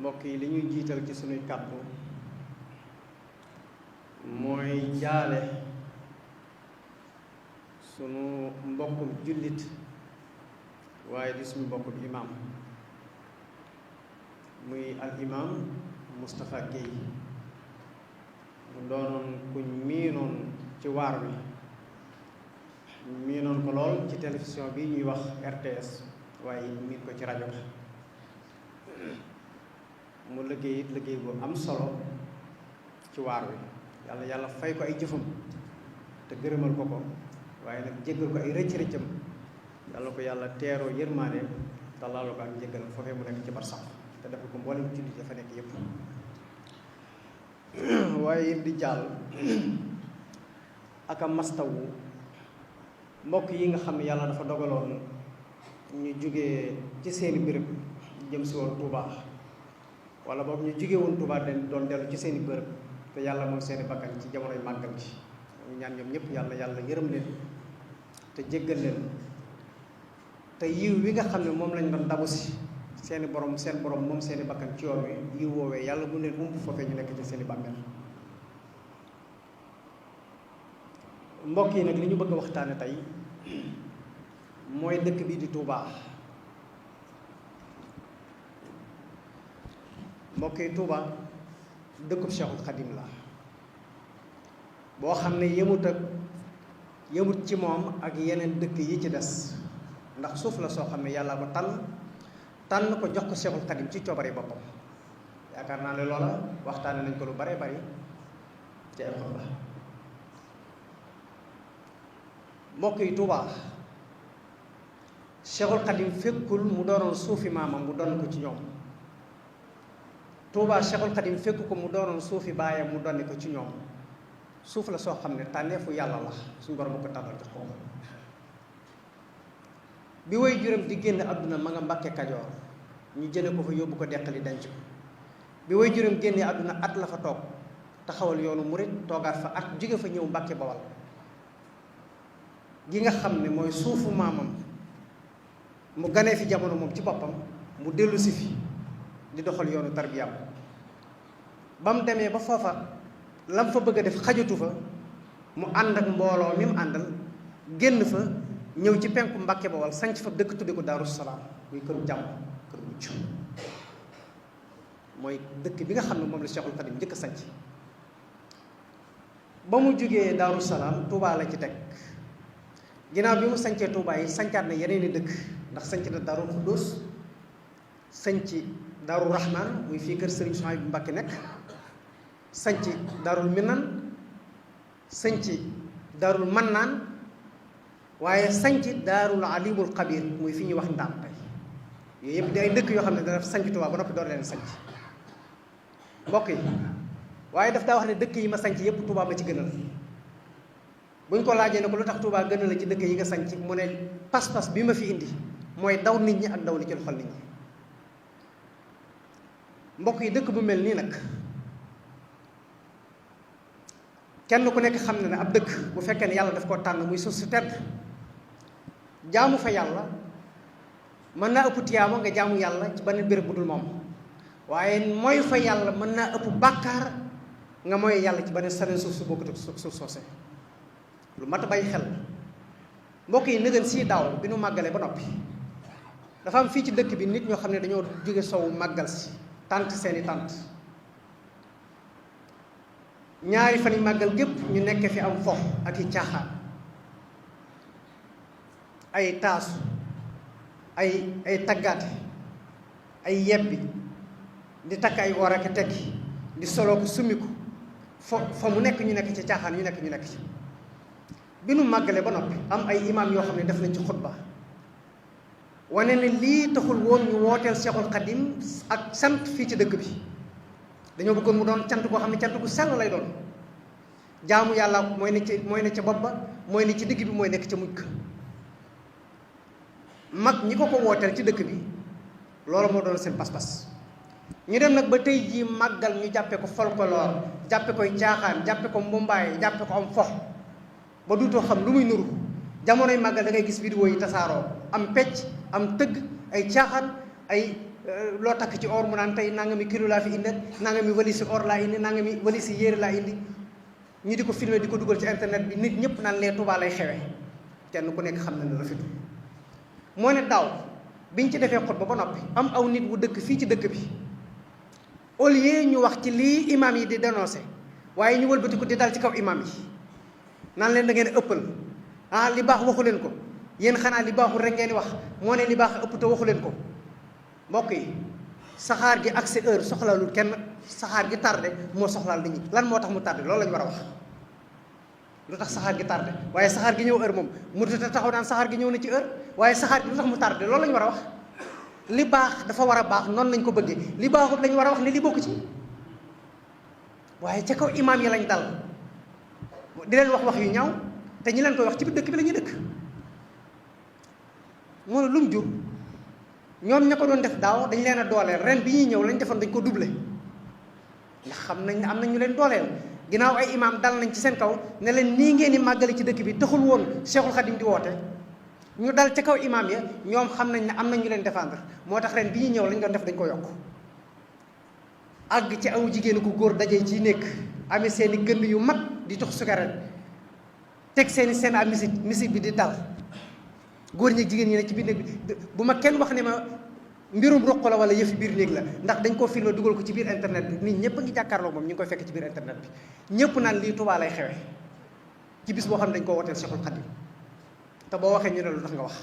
mbokk yi li ñuy jiital ci sunuy kàddu mooy jaale sunu mbokkum jullit waaye di suñu mbokkum imaam muy al imaam Moustapha Guèye mu doonoon kuñ miinoon ci waar wi miinoon ko lool ci télévision bi ñuy wax RTS waaye miin ko ci rajo mu liggéey liggéey bu am solo ci waar wi yàlla fay ko ay jëfam te gërëmal ko ko waaye nag jéggal ko ay rëcc-rëccam yàlla ko yàlla teeroo yërmaane te laalu ko ak njéggal foofee mu nekk ci barsax te defal ko mboolem jullit dafa nekk yépp waaye di jàll ak a mastawu mbokk yi nga xam ne yàlla dafa dogaloon ñu jógee ci seeni béréb jëm si woon Touba wala boog ñu jógee woon Touba doon dellu ci seeni béréb te yàlla mooy seeni bakkan ci jamonoy màggal gi ñu ñaan ñoom ñëpp yàlla yërëm leen te jéggal leen te yiw wi nga xam ne moom lañ doon dabu si seen borom moom seeni bakkan ci yoon wi yiw woowee yàlla bu leen ump foofee ñu nekk ci seeni bàmmeel mbokk yi nag li ñu bëgg a waxtaane tey mooy dëkk bi di Touba mbokk yi Touba dëkkub Cheikhul Khadim la boo xam ne yëmut ci moom ak yeneen dëkk yi ci des ndax suuf la soo xam ne yàlla ko tànn ko jox ko Cheikhul Khadim ci coobare boppam yaakaar naa ne loola waxtaane nañ ko lu bare bari ci ay xutba mbokk yi Touba Cheikhul Khadim fekkul mu doonoon suufi maamam mu doon ko ci ñoom Touba Cheikhul Khadim fekk ko mu doonoon suufi baayam mu donni ko ci ñoom suuf la soo xam ne tànneefu yàlla la suñu borom bu ko tànnal jox ko bi way juróom di génn àdduna ma nga Mbàkke Kajoor ñu jële ko fa yóbbu ko deqali denc ko bi way juróom génnee àdduna at la fa toog taxawal yoonu murit toogaat fa at jóge fa ñëw Mbàkke Bawal gi nga xam ne mooy suufu maamam mu ganee fi jamono moom ci boppam mu dellu si fi di doxal yoonu tarbiyaam ba mu demee ba foofa lam fa bëgg a def xajatu fa mu ànd ak mbooloo mi mu àndal génn fa ñëw ci penku Mbàkke Bawal sanc fa dëkk tudde ko Daaru Salaam muy këru jàmm këru mucc mooy dëkk bi nga xam ne moom la Cheikhul Khadim njëkk a sanc ba mu jógee Daaru Salaam Touba la ci teg ginnaaw bi mu sancee Touba yi sancaat na yeneen i dëkk ndax sanc na Daaru Xuddoos sanc Daaru Rahman muy fii kër Serigne Souhaïbou Mbacké nekk sanc Daarul Minan sanc Daarul Mannaan waaye sanc Daarul Alimul Xabir muy fi ñuy wax Ndaam tey yooyu yëpp di ay dëkk yoo xam ne dana sanc Touba ba noppi door leen sanc mbokk yi waaye daf daa wax ne dëkk yi ma sanc yëpp Touba ma ci gënal buñ ko laajee ne ko lu tax Touba gënal la ci dëkk yi nga sanc mu ne pas-pas bi ma fi indi mooy daw nit ñi ak daw li ci xol nit ñi mbokk yi dëkk bu mel nii nag kenn ku nekk xam na ne ab dëkk bu fekkee ne yàlla daf koo tànn muy suuf su tedd jaamu fa yàlla mën naa ëpp tiyaama nga jaamu yàlla ci beneen béréb bu dul moom waaye mooy fa yàlla mën naa ëpp bàkkaar nga mooy yàlla ci beneen saneen suuf su bokkut ak suuf soose lu mat a bàyyi xel mbokk yi nëgën sii daaw bi nu màggalee ba noppi dafa am fii ci dëkk bi nit ñoo xam ne dañoo jóge sowu màggal si tant seeni tant ñaari fan yi màggal gépp ñu nekk fi am fox ak i caaxaan ay taasu ay taggaate ay yebbi di takk ay or ak tekki di soloo ko summiku fa mu nekk ñu nekk ci caaxaan ñu nekk ci bi nu màggalee ba noppi am ay imaam yoo xam ne def nañ ci xutba wane ne lii taxul woon ñu wooteel Cheikhul Khadim ak sant fii ci dëkk bi dañoo bëggoon mu doon cant koo xam ne cant gu sell lay doon jaamu yàlla mooy ne ca bopp ba mooy ne ci digg bi mooy nekk ca mujj mag ñi ko wooteel ci dëkk bi loolu moo doon seen pas-pas ñu dem nag ba tey jii màggal ñu jàppe ko folklore jàppe koy caaxaan jàppe ko mbumbaay jàppe ko am fox ba duutoo xam lu muy nuru jamonoy màggal da ngay gis vidéo yi tasaaroo am pecc am tëgg ay caaxaan ay loo takk ci or mu naan tey nangami kilo laa fi indi nangami valise or laa indi nangami valise yére laa indi ñu di ko filmer di ko dugal ci internet bi nit ñëpp naan lee Touba lay xewe kenn ku nekk xam na ne rafetul. moo ne daaw biñ ci defee xutba ba noppi am aw nit wu dëkk fii ci dëkk bi au lieu ñu wax ci lii imam yi di dénoncé waaye ñu wëlbatiku di dal ci kaw imam yi naan leen da ngeen ëppal li baax waxu leen ko yéen xanaa li baaxul rek ngeen di wax moo ne li baax ëpp te waxu leen ko. mbokk yi saxaar gi accès heure soxlaalul kenn saxaar gi tardé moo soxlaal nit ñi lan moo tax mu tardé loolu la ñu war a wax lu tax saxaar gi tardé waaye saxaar gi ñëw heure moom mu taxaw naan saxaar gi ñëw na ci heure waaye saxaar gi lu tax mu tardé loolu la ñu war a wax. li baax dafa war a baax noonu lañ ko bëggee li baaxut lañ war a wax ne li bokk ci waaye ca kaw imaam yi lañ dal di leen wax yu ñaaw te ñi leen koy wax ci biir dëkk bi la ñuy dëkk moo ne lu mu jur ñoom ña ko doon def daaw dañ leen a dooleel ren bi ñuy ñëw lañ defoon dañ ko doublé ndax xam nañ ne am nañ ñu leen dooleel ginnaaw ay imaam dal nañ ci seen kaw ne leen nii ngeen di màggale ci dëkk bi taxul woon Cheikhul Khadim di woote ñu dal ca kaw imaam ya ñoom xam nañ ne am nañ ñu leen défendre moo tax ren bi ñuy ñëw lañ doon def dañ ko yokk àgg ci aw jigéen ko góor dajee ci nekk amee seen i gënd yu mag di tox sukaret teg seen a musique bi di dal góor ñi jigéen ñi ne ci biir néeg bi bu ma kenn wax ne ma mbirum roq la wala yëfi biir néeg la ndax dañ koo filmé dugal ko ci biir internet bi nit ñëpp a ngi jàkkaarloo moom ñu ngi koy fekk ci biir internet bi ñëpp naan lii Touba lay xewe ci bis boo xam ne dañ koo woteel Cheikhul Khadim te boo waxee ñu ne lu tax nga wax.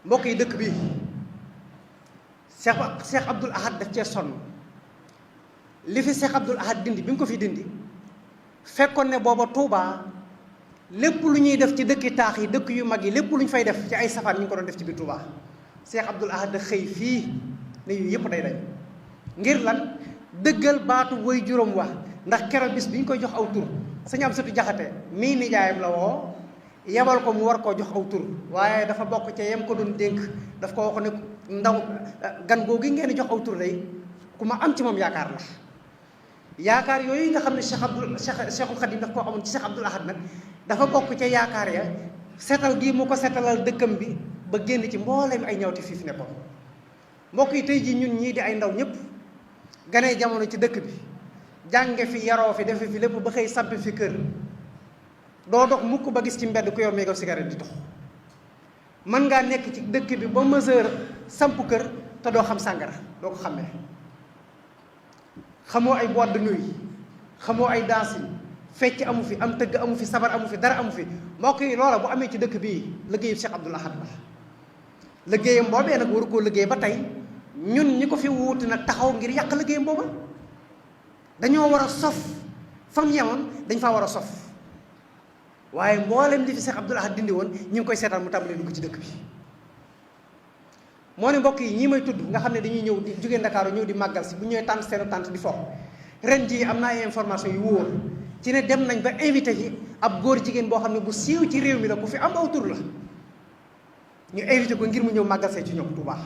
mbokk yi dëkk bi Cheikh Abdoul Ahad daf cee sonn li fi Cheikh Abdoul Ahad dindi bi nga ko fi dindi fekkoon ne booba Touba lépp lu ñuy def ci dëkki taax yi dëkk yu mag yi lépp lu ñu fay def ci ay safaan ñu ngi ko doon def ci biir Touba Cheikh Abdoul Ahad da xëy fii ne yu yëpp day dañ ngir lan dëggal baatu way juróom wax ndax keroog bis bi ñu koy jox aw tur sëñ Amsatu Jaxate mii nijaayam la woo yebal ko mu war koo jox aw tur waaye dafa bokk ca yem ko doon dénk daf ko wax ne ndaw gan googu ngeen di jox aw tur lay ku ma am ci moom yaakaar la yaakaar yooyu nga xam ne Cheikhul Khadim daf koo amoon ci Cheikh Abdoul Ahad nag dafa bokk ca yaakaar ya setal gii mu ko setalal dëkkam bi ba génn ci mbooleem ay ñawte fii fi nekkoon. mbokk yi tey jii ñun ñii di ay ndaw ñëpp ganee jamono ci dëkk bi jànge fi yaroo fi defe fi lépp ba xëy samp fi kër doo dox mukk ba gis ci mbedd ku yor méego cigarette di dox mën ngaa nekk ci dëkk bi ba mesure samp kër te doo xam sàngara doo ko xàmmee xamoo ay boîte de nuit xamoo ay danse yi fecc amu fi am tëgg amu fi sabar amu fi dara amu fi mbokk yi loola bu amee ci dëkk bii liggéeyu Cheikh Abdoul Ahad la liggéeyam boobee nag waru koo liggéey ba tey ñun ñi ko fi wuuti nag taxaw ngir yàq liggéeyam booba dañoo war a sof fam yemoon dañ faa war a sof waaye mboolem li fi Cheikh Abdoul Ahad dindi woon ñu ngi koy seetaan mu tàmbalee dugg ci dëkk bi moo ne mbokk yi ñii may tudd nga xam ne dañuy ñëw di jógee Ndakaaru ñëw di màggal si bu ñëwee tànt seen tànt di fo ren jii am naa ay information yu wóor ci ne dem nañ ba invité yi ab góor jigéen boo xam ne bu siiw ci réew mi la ku fi am aw tur la ñu invité ko ngir mu ñëw màggal see ci ñoom Touba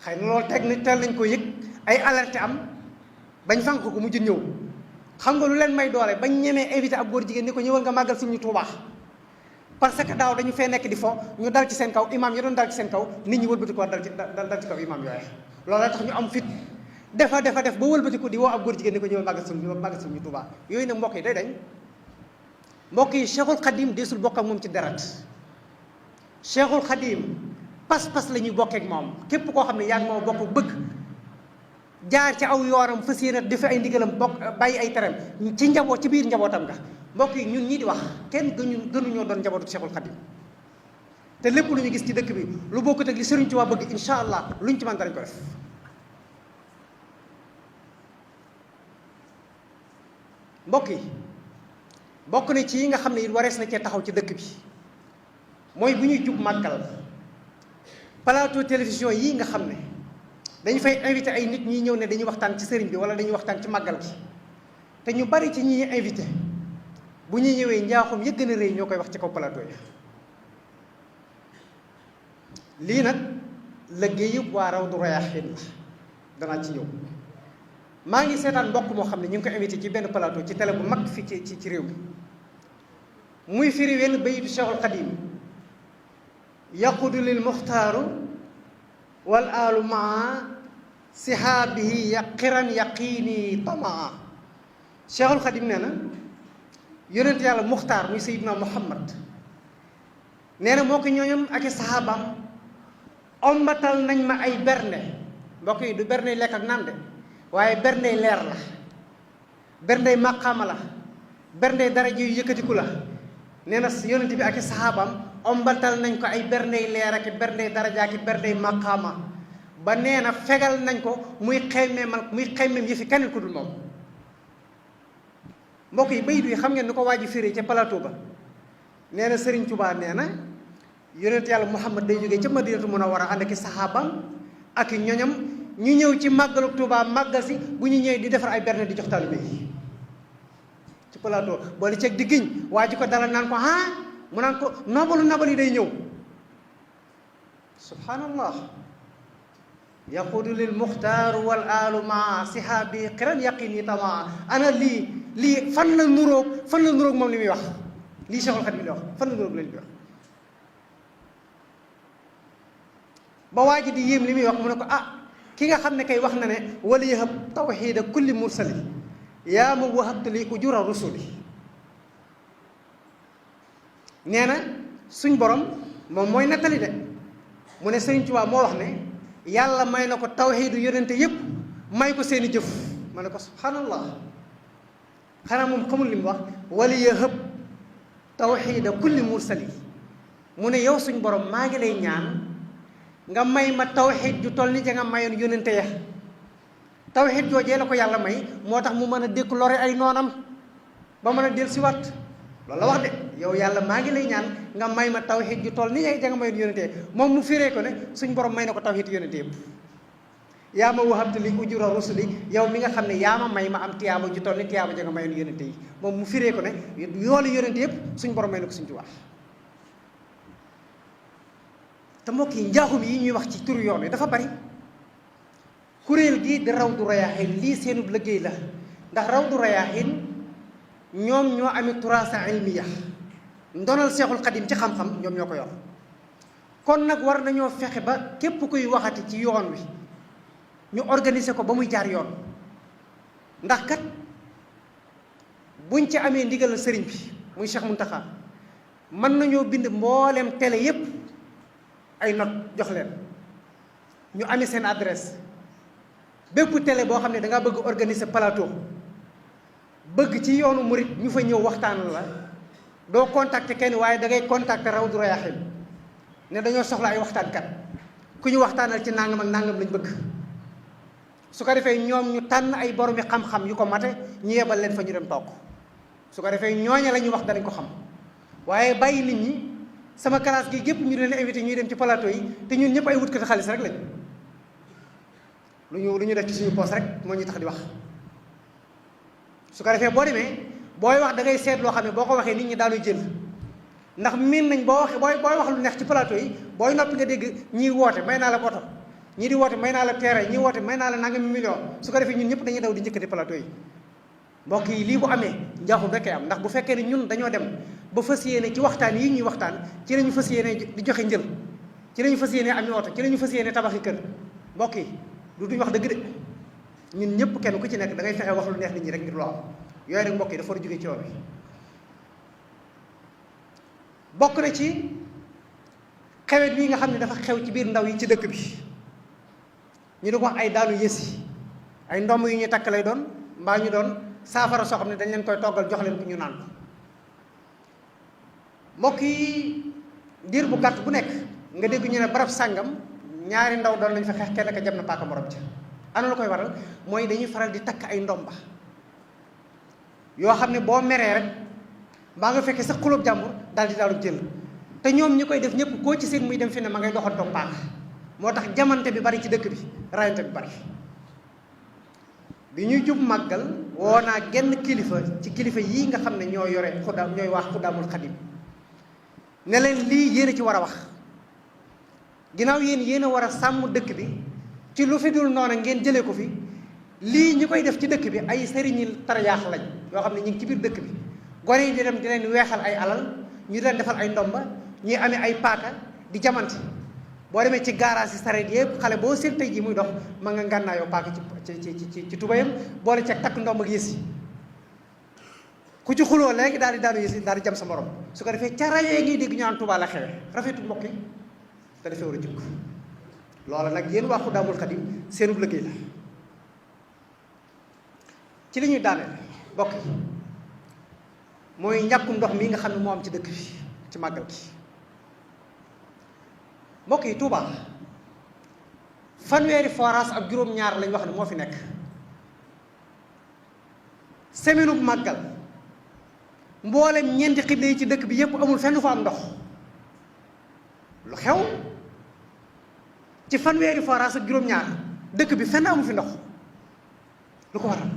xëy na loolu teg na teel nañ ko yëg ay alerte am bañ fànq ko mu jën ñëw xam nga lu leen may doole bañ ñemee invité ab góor jigéen ni ko ñëwal nga màggal si ñu Touba parce que daaw dañu fee nekk di fo ñu dal ci seen kaw imaam ya doon dal ci seen kaw nit ñi wëlbati ko dal ci kaw imaam yooyu loolu tax ñu am fit def ba wëlbati ko di woo ab góor jigéen ni ko ñëwal màggal si ñu Touba yooyu nag mbokk yi day dañ mbokk yi Cheikhul Khadim desul bokk ak moom ci deret Cheikhul Khadim pas-pas la ñuy bokkee ak moom képp koo xam ne yaa ngi moom bokk bëgg jaar ci aw yoonam fas yéene defe ay ndigalam bokk bàyyi ay teram ci njaboot ci biir njabootam nga mbokk yi ñun ñii di wax kenn gënuñoo doon njabootu Cheikhul Khadim te lépp lu ñu gis ci dëkk bi lu bokkut ak li Sëriñ Tuubaa bëgg incha allah luñ ci mën danañ ko def mbokk yi bokk na ci yi nga xam ne it warees na cee taxaw ci dëkk bi mooy bu ñuy jub màggal plateau télévision yii nga xam ne dañu fay invité ay nit ñi ñëw ne dañuy waxtaan ci sëriñ bi wala dañuy waxtaan ci màggal gi te ñu bari ci ñi invité bu ñuy ñëwee njaaxum ya gën a rëy ñoo koy wax ci kaw plateau yi lii nag liggéeyu waa Rawdu Rayaahiin la danaa ci ñëw maa ngi seetaan mbokk moo xam ne ñu ngi ko invité ci benn plateau ci télé bu mag fii ci réew mi muy firi wenn bayitu Cheikhul Khadim yaqudu lil muxtaaru wal alu maa sihaabihi yaqiran yaqiini tamaa. Cheikhul Xadim nee na yonent yàlla muxtaar muy Seydina Muhammad nee na moo ko ñooñam ak i saxaabaam ombatal nañ ma ay bernde. mbokk yi du bernde lekk ak naan de waaye bernde leer la, bernde màqaama la, bernde daraja yu yëkkatiku la. nee na yonent bi ak i saxaabaam ombatal nañ ko ay bernde leer ak i bernde daraja ak i bernde màqaama ba nee na fegal nañ ko muy xemmeem yëfi keneen ku dul moom. mbokk yi bayit wi xam ngeen ni ko waa ji firi ca plateau ba. nee na Serigne Touba nee na yonent yàlla Muhammad day jógee ca Madinatu Munawwara ànd ak i saxaabaam ak i ñoñam ñu ñëw ci màggalu Touba màggal si bu ñu ñëwee di defar ay berne di jox taalibe yi ci plateau boole ceeg di giñ waa ji ko dalal naan ko mu naan ko nobal yi day ñëw. subhanallah. yaqudu lil muxtaar wal alu maa sihaabi xiran yaqini tamaa. ana lii fan la nuróog moom li muy wax. lii Cheikhul Khadim li wax fan la nuróog leen di wax. ba waa ji di yéem li muy wax mu ne ko ki nga xam ne kay wax na ne wala yahab tawxiida kulli mursali yaa ma wahabtali ujura rusuli. nee na suñ borom moom mooy nettali de mu ne Sëriñ Tuubaa moo wax ne yàlla may na ko tawxiidu yonente yépp may ko seeni jëf. ma ne ko subhanallah, xanaa moom xamul li mu wax wala yahab tawxiida kulli mursali. mu ne yow suñ borom maa ngi lay ñaan nga may ma tawxiid ju toll ni ja nga mayoon yonente ya. tawxiid joojee la ko yàlla may moo tax mu mën a dékk lore ay noonam ba mën a del si wat loolu la wax de. yow yàlla maa ngi lay ñaan nga may ma tawxiid ju toll ni ja nga mayoon yonente ya. moom mu firee ko ne suñ borom may na ko tawxiid yonente yëpp. yaa ma wahabtu li ujura rusuli, yow mi nga xam ne yaa ma may ma am tiyaaba ju toll ni tiyaaba ja nga mayoon yonente yi. moom mu firee ko ne yoolu yonente yëpp suñ borom may na ko suñ ci wax. te mbokk yi njaaxum yi ñuy wax ci turu yoon wi dafa bari. kuréel gi di Rawdu Rayaahiin lii seenub liggéey la ndax Rawdu Rayaahiin ñoom ñoo amee turaasa ilmiya ndonal Seexul Xadim ci xam-xam ñoom ñoo ko yor. kon nag war nañoo fexe ba képp kuy waxati ci yoon wi ñu organiser ko ba muy jaar yoon. ndax kat buñ ci amee ndigalal sëriñ bi muy Cheikh Mountakha mën nañoo bind mboolem télé yépp ay note jox leen ñu amee seen adresse. bépp télé boo xam ne da ngaa bëgg organiser plateau bëgg ci yoonu murit ñu fa ñëw waxtaan la doo contacter kenn waaye da ngay contacter Rawdu Rayaahiin ne dañoo soxla ay waxtaankat ku ñu waxtaanal ci nangam ak nangam lañ bëgg. su ko defee ñoom ñu tànn ay boromi xam-xam yu ko mate ñu yebal leen fa ñu dem toog su ko defee ñooña la ñuy wax danañ ko xam waaye bàyyi nit ñi sama classe gi gépp ñu leen invité ñuy dem ci plateau yi te ñun ñëpp ay wutkati xaalis rek lañ. lu ñu def ci suñu poos rek moo ñu tax di wax. su ko defee boo demee booy wax da ngay seet loo xam ne boo ko waxee nit ñi daanuy jël ndax miin nañ boo waxee booy wax lu neex ci plateau yi booy noppi nga dégg ñiy woote may naa la oto ñii di woote may naa la terrain ñii woote may naa la nangami million. su ko defee ñun ñëpp dañuy daw di njëkkati plateau yi. mbokk yi lii bu amee njaaxum rek am ndax bu fekkee ne ñun dañoo dem ba fas yéene ci waxtaan yi ñuy waxtaan ci lañu fas yéene di joxe njël ci lañu fas yéene ami oto ci lañu fas yéene tabaxi kër. mbokk yi du duñ wax dëgg de ñun ñëpp kenn ku ci nekk da ngay fexe wax lu neex nit ñi rek ngir loo am yooyu nag mbokk yi dafa war a jóge ci yoon wi. bokk na ci xewet bii nga xam ne dafa xew ci biir ndaw yi ci dëkk bi ñu di ko wax ay daanu yësi ay ndomb yu ñuy takk lay doon mbaa ñu doon saafara soo xam ne dañ leen koy toggal jox leen ko ñu naan ko. mbokk yi diir bu gàtt bu nekk nga dégg ñu ne barab sàngam ñaari ndaw doon nañ fa xeex kenn ka jam na paaka morom ca. ana la koy waral mooy dañuy faral di takk ay ndomba yoo xam ne boo meree rek mbaa nga fekkee sa xulóob jàmbur daal di daalu jël te ñoom ñi koy def ñëpp koo ci seen muy dem fi ne ma ngay doxantoog paaka. moo tax jamante bi bari ci dëkk bi rayante bi bari. bi ñuy jub màggal woo naa genn kilifa ci kilifa yii nga xam ne ñoo yore xuddaam ñooy wax Xuddaamul Xadim ne leen lii yéen a ci war a wax ginnaaw yéen a war a sàmm dëkk bi ci lu fi dul noona ngeen jëlee ko fi. lii ñi koy def ci dëkk bi ay sëriñi tariyaax lañ yoo xam ne ñu ngi ci biir dëkk bi gone yi di dem di leen weexal ay alal ñu leen defal ay ndomba ñuy amee ay paaka di jamante boo demee ci garage yi sareet yëpp xale boo seen tey ji muy dox ma nga ngànnaayoo paaka ci tubayam boole ca takk ndomb ak yës yi ku ci xuloo léegi daal di daanu yës yi daal di jam sa morom su ko defee ca rajo yi ngay dégg ñu naan Tuubaa la xewe rafetu mbokk yi te defee war a jukk loola nag yéen waa Xudaamul Xadim seenub liggéey la ci li ñuy daaneel mbokk yi mooy ñàkkum ndox mi nga xam ne moo am ci dëkk bi ci màggal gi mbokk yi Touba fanweeri forage ak juróom-ñaar lañ wax ne moo fi nekk semaine bu màggal mboolem ñeenti xibla yi ci dëkk bi yépp amul fenn fa am ndox lu xew ci fanweeri forage ak juróom-ñaar dëkk bi fenn amu fi ndox lu ko waral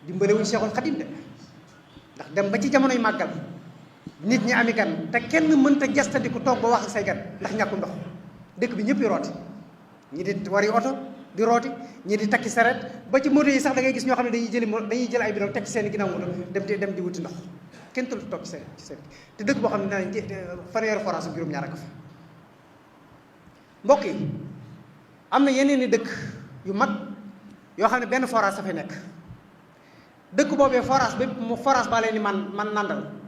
dimbalewuñ Seexul Xadim de ndax dem ba ci jamonoy màggal nit ñi ami gan te kenn mënta gestadiku toog ba wax ak say gan ndax ñàkku ndox dëkk bi ñëpp yi rooti ñi di wari oto di rooti ñi di takki saret ba ci moto yi sax da ngay gis ñoo xam ne dañuy jël ay bidon teg ci seen i ginnaaw moto dem di wuti ndox kenn tël toog ci seen te dëkk boo xam ne nee nañ fanweeri forage ak juróom-ñaar ak fa mbokk yi am na yeneen i dëkk yu mag yoo xam ne benn forage dafay nekk dëkk boobee forage baa leen di man nandal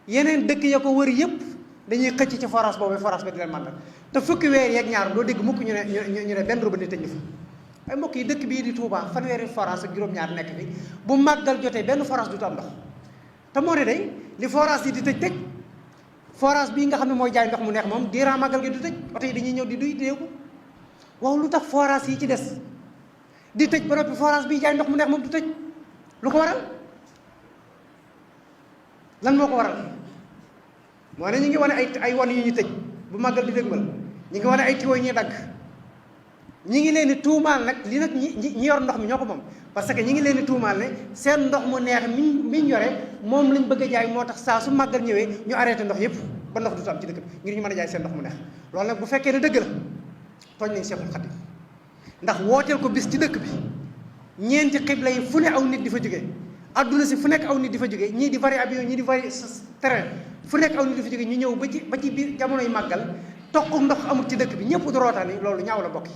yeneen dëkk ya ko wër yëpp dañuy xëcc ci forage boobu forage ba di leen màndal te fukki weer yeeg ñaar doo dégg mukk ñu ne benn robinet tëj ñu fa ay mbokk yi dëkk bii di Touba fanweeri forage ak juróom-ñaar nekk fi bu màggal jotee benn forage du am ndox te moo ne day li forage yi di tëj forage bii nga xam ne mooy jaay ndox mu neex moom diiran màggal gi du tëj oto yi dañuy ñëw di duy déeku waaw lu tax forage yi ci des di tëj ba noppi forage bii jaay ndox mu neex moom du tëj lu ko waral lan moo ko waral moo ne ñu ngi wane ay wan yu ñu tëj bu màggal di dëgmal ñu ngi wane ay tiwo yi ñuy dagg ñi ngi leen di tuumaal nag li nag ñi yor ndox mi ñoo ko moom parce que ñi ngi leen di tuumaal ne seen ndox mu neex miñ yore moom lañ bëgg a jaay moo tax saa su màggal ñëwee ñu arrêté ndox yëpp ba ndox du am ci dëkk bi ngir ñu mën a jaay seen ndox mu neex loolu nag bu fekkee ne dëgg la tooñ nañ Seexul Xadiim ndax wooteel ko bis ci dëkk bi ñeenti xibla yi fu ne aw nit di fa jógee adduna si fu nekk aw nit di fa jógee ñii di vari avion ñii di vari terrain fu nekk aw nit di fa jógee ñu ñëw ba ci biir jamonoy màggal toq ndox amul ci dëkk bi ñëpp du rootaani loolu ñaaw la bokk yi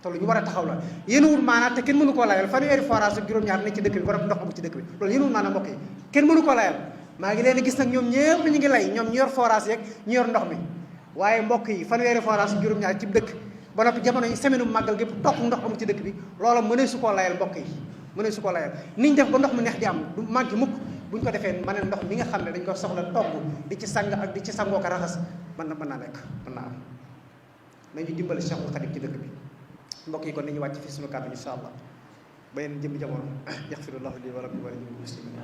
te lu ñu war a taxaw la yéen wul maanaam te kenn mënu koo layal fanweeri forage ak juróom-ñaar nekk ci dëkk bi war a ndox amul ci dëkk bi loolu yéen wul maanaam mbokk yi kenn mënu koo layal maa ngi leen di gis nag ñoom ñëpp ñu ngi lay ñoom ñu yor forage yeeg ñu yor ndox mi waaye mbokk yi fanweeri forage ak juróom-ñaar ci dëkk ba noppi jamono yi semaine bu màggal gépp toq ndox amul ci dëkk bi loola mënee su koo layal mbokk yi mënee su ko layal niñ def ba ndox mu neex di am du manqué mukk buñ ko defee ma ne ndox mi nga xam ne dañ ko soxla togg di ci sang ak di ci sangoo ko raxas mën naa nekk mën naa am nañu dimbali Cheikhul Khadim ci dëkk bi mbokk yi kon nañu wàcc fi suñu kàddu insha allah ba yeneen jëmmi jamono yaxfirullahu li wa lakum wa li muslimin